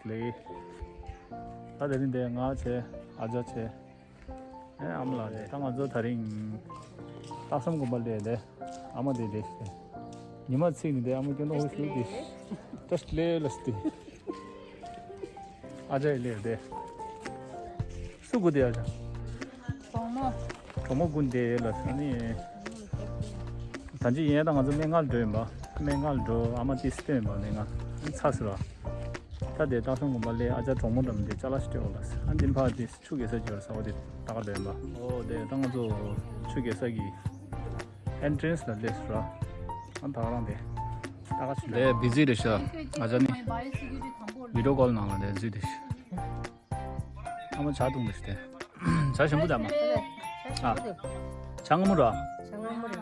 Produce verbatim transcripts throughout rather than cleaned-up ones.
ལེ། ད་དེ་རིང་དེ་ང་བྱས། ཨ་ཅག་བྱས། ཨེ་ཨ་མ་ལགས་རེད། ད་ང་ཚོ་དེ་རིང་སྟག་ཚང་དགོན་པ་སླེབས་ཏེ། ཨ་མ་དེ་ལེ། ཉི་མ་ཚིག་ནི་དེ་ཨ་མ་སྐྱོ་ནོ་ཧུ་ཤུ་དེ། ཏྲས་ལེ་ལ་སྟེ། ཨ་ཅག་ཡི་ལེ་དེ། སུ་གུ་དེ་ཨ་ཅག་གྲོགས་མོ། གྲོགས་མོ་གུ་དེ་ལ་ཨ་ནི། ད་ཅི་ཡིན་ཡང་ད་ང་ཚོ་སྨན་ཁང་ལ་འགྲོ་ཡིན་པ། སྨན་ཁང་ལ་འགྲོ། ཨ་མ་ཏིས་སྟོན་པ་སྨན་ཁང་ཚ་ཟེར་བ། ད་དེ་སྟག་ཚང་དགོན་པ་ལས་ཨ་ཅག་གྲོགས་མོ་འགྲམ་དེ་ཅ་ལག་ཞིག་སྤྲད་འོ་ལ་ཟེར། ཨ་འདི་ཕར་དེ་ཆུ་རྐྱལ་ས་འབྱོར་ས་འོ་དེ་ད་ག་འགྲོ་ཡིན་པ། འོ་དེ་ད་ང་ཚོ་ཆུ་རྐྱལ་ས་གི་ཨེན་ཊྲན་སི་ལ་སླེབས་སོང་ར། ཨ་ད་ག་རང་དེ་ད་ག་ཞིག་དེ་བི་ཛི་རེད་ཤག་ཨ་ཅག་ནི་བི་ཌི་ཡོ་ཀོལ་ནང་ལ་དེ་བཟོས་དེ་ཤག་ཨ་མ་ཇ་བཏུང་དེ་ཤག་དེ། ཇ་ཞིམ་པོ་དང་མ། ཨ། ཇ་མངར་མོ་ར། ཇ་མངར་མོ་ར།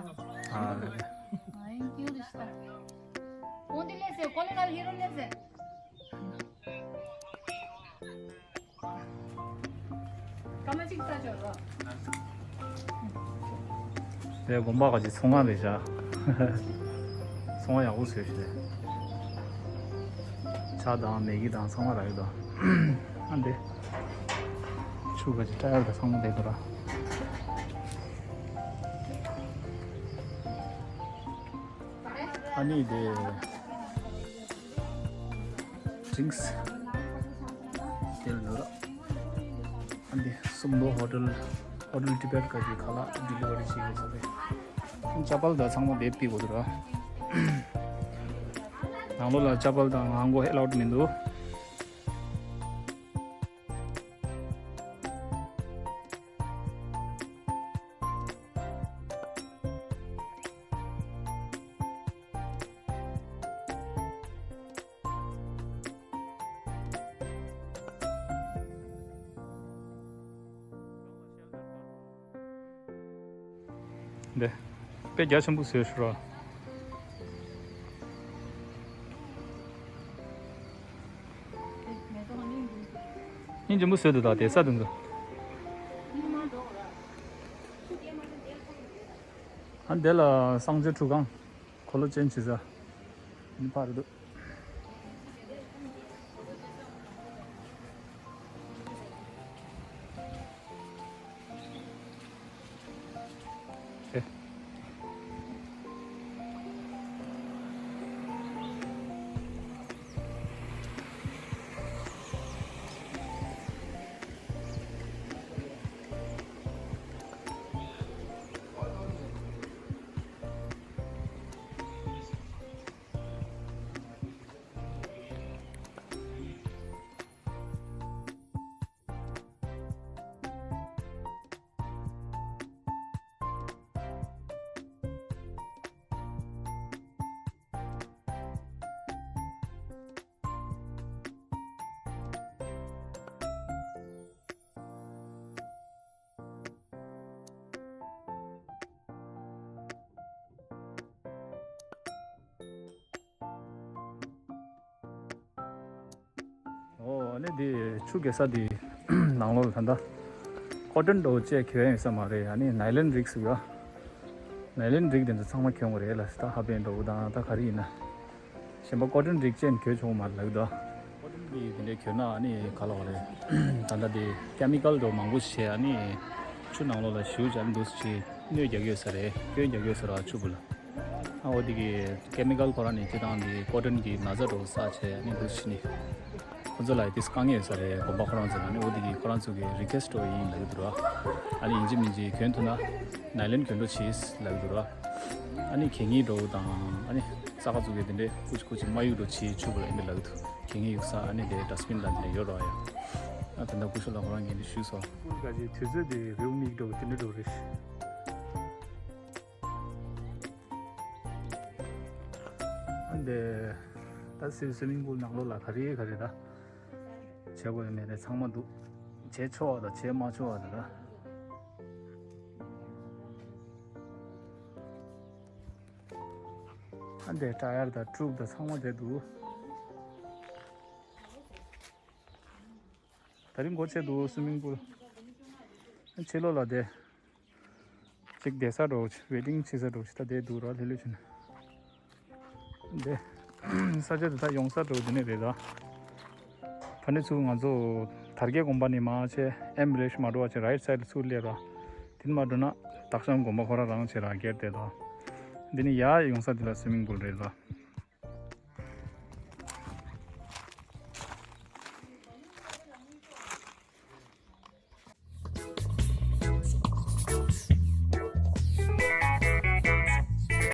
ཨ། དེ་དགོན་པ་ག་ཅིག་ཚོང་ཁང་རེད་ཤག་ཚོང་ཁང་ཡག་པོ་བཟོས་ཤག་ཇ་དང་མེ་གི་དང་ཚང་མ་རག་གི་འདུག་ཨ་འདི་ཆུ་ག་ཅིག་ཊ་ཡར་དང་ཚང་མ་བསྡད་འདུག་ར། ཨ་ནི་དེ་ཌི་རིང་སི་དེ་ལ་ལོ་ར། ཨ་ནི་སུམ་མདོ་ཧོ་ཊེལ། ཧོ་ཊེལ་ཊི་བེཊ་ག་ཅིག་ཁ་ལག་ཌི་ལི་ཝ་རི་བྱེད་ཀྱི་ཡོད་ས་རེད། ཅ་པལ་དང་ཚང་མ་དེ་ཕུད་དགོས་འདུག་ར། ནང་ལོགས་ལ་ཅ་པལ་དང་ཧང་གོ་ཨེ་ལའུཌ་མི་འདུག་འདི་དཔེ་རྒྱ་ཆེན་པོ་བཟོས་ཤག་ར། སྙིང་རྗེ་མོ་བཟོས་འདུག་ད་དེ་ས་དེ་ཚོ། ཨ་འདི་ལ་གསང་སྤྱོད་ཁྲུས་ཁང་། འཁོར་ལོ་ཅན་བྱེད་ས། འདི་ཕར་འདུག་ཨོ་ཨ་ནི་འདི་ཆུ་རྐྱལ་ས་འདི་ནང་ལོགས་ལ་ད་ལྟ་ཀོ་ཊོན་འདྲ་བོ་ཅིག་གྱོན་ཡོད་ས་མ་རེད། ཨ་ནི་ནའི་ལོན་རིགས་ཟེར་བ། ནའི་ལོན་རིགས་དེ་ཚོ་ཚང་མ་གྱོན་དགོས་རེད་ལ། ད་ཧ་པན་འདྲ་བོ་དང་ད་ག་རེ་ཡིན་ན། གཞན་པ་ཀོ་ཊོན་རིགས་ཅན་གྱོན་ཆོག་མ་རེད་ལབ་འདུག་ཀོ་ཊོན་གྱི་དེ་འདྲའི་གྱོན་ན་ཨ་ནི་ག་ལབ་རེད། ད་ལྟ་དེ་ཀེ་མི་ཀལ་འདྲ་བོ་མང་པོ་ཞིག་བྱས། ཨ་ནི་ཆུ་ནང་ལོགས་ལ་ཞུགས་བྱས་འདུག་སེ་གནོད་རྒྱག་གི་ཡོད་ས་རེད། སྐྱོན་རྒྱག་གི་ཡོད་ས་རེད་ཆུ་བུ་ལ། ཨ་འོ་དེ་གི་ཀེ་མི་ཀལ་ཁོ་རང་ནི་སྤྱིར་བཏང་འདི་ཀོ་ཊོན་གྱི་ན་ཚ་འདྲ་བོ་བསགས་བྱས་ནི་འདུག་སེ་ནི། ཁོ་ཚོ་ལ་དེ་དཀའ་ངལ་ཡོད་ས་རེད། དགོན་པ་ཁོ་རང་ཚོ་ལ་ནི། འོ་དེ་གི་ཁོ་རང་ཚོ་གི་རི་ཀུ་ཨེ་སི་ཊི་འདྲ་བོ་ཡིན་ལབ་ཀྱི་འདུག་ར། ཨ་ནི་ཡིན་གཅིག་མིན་གཅིག་གྱོན་ཐུབ་ན་ནའི་ལོན་གྱོན་འགྲོ་བྱེད་ལབ་ཀྱི་འདུག་ར། ཨ་ནི་གད་སྙིགས་འདྲ་བོ་དང་ཨ་ནི་ས་ཁ་ཚུགས་ཀྱི་དེ་འདྲའི་ཀུ་ཅི་ཀུ་ཅི་མ་གཡུག་འགྲོ་བྱེད་ཆུ་བུ་ལ་ཡིན་པས་ལབ་ཀྱི་འདུག་གད་སྙིགས་གཡུག་ས་ཨ་ནི་དེ་ཌ་སི་བིན་ལ་དེ་འདྲ་ཡོད་ར་ཡ། ཨ་ད་ལྟ་སྐུ་ཞབས་ལགས་ཁོ་རང་གིས་འདི་ཞུས་སོང་། ཀུན་དགའ་ཅིག་དུས་ཚོད་དེ་རེའུ་མིག་འདྲ་བོ་དེ་འདྲ་འདྲ་བོ་རེད། ཨ་འདི་ད་སི་སི་མིང་པུལ་ནང་ལོགས་ལ་ག་རེ་ག་རེ་ད་བྱེད་དགོས་ཡོད་མེད་དེ་ཚང་མ་འདུག་བྱེད་ཆོག་པ་དང་བྱེད་མ་ཆོག་པ་དང་ད། ཨ་འདི་ཊ་ཡར་དང་ཊུབ་དང་ཚང་མ་དེ་འདུག་ད་རིང་སྒོ་ཕྱེ་འདུག་སི་མིང་པུལ། ཕྱི་ལོགས་ལ་དེ་ཅིག་བསྡད་ས་འདྲ་བོ་ཅིག་ཝེ་ཊིང་བྱེད་ས་འདྲ་བོ་ཅིག་ད་བསྡད་འདུག་ར། ལྷོད་ལྷོད་བྱས་ནས་དེ་ས་ཆ་དེ་ད་ཡོང་ས་འདྲ་བོ་དེ་ནས་རེད་ད། ཨ་ནི་ཚུར་ང་ཚོ་དར་རྒྱས་དགོན་པ་ནས་མར་ཆེ་ཨེམ་རེཤ་མ་འགྲོ་བ་ཆེ་རའིཊ་སའིཌ་ཚུར་སླེབས་ར། དེ་ནས་མར་འགྲོ་ན་སྟག་ཤམ་དགོན་པ་ཁོ་རང་རང་ཆེ་ར་སྒེར་དེ་དང་། འདི་ནི་ཡར་ཡོང་ས་དེ་ལ་སུའི་མིང་པུལ་རེད་ལ།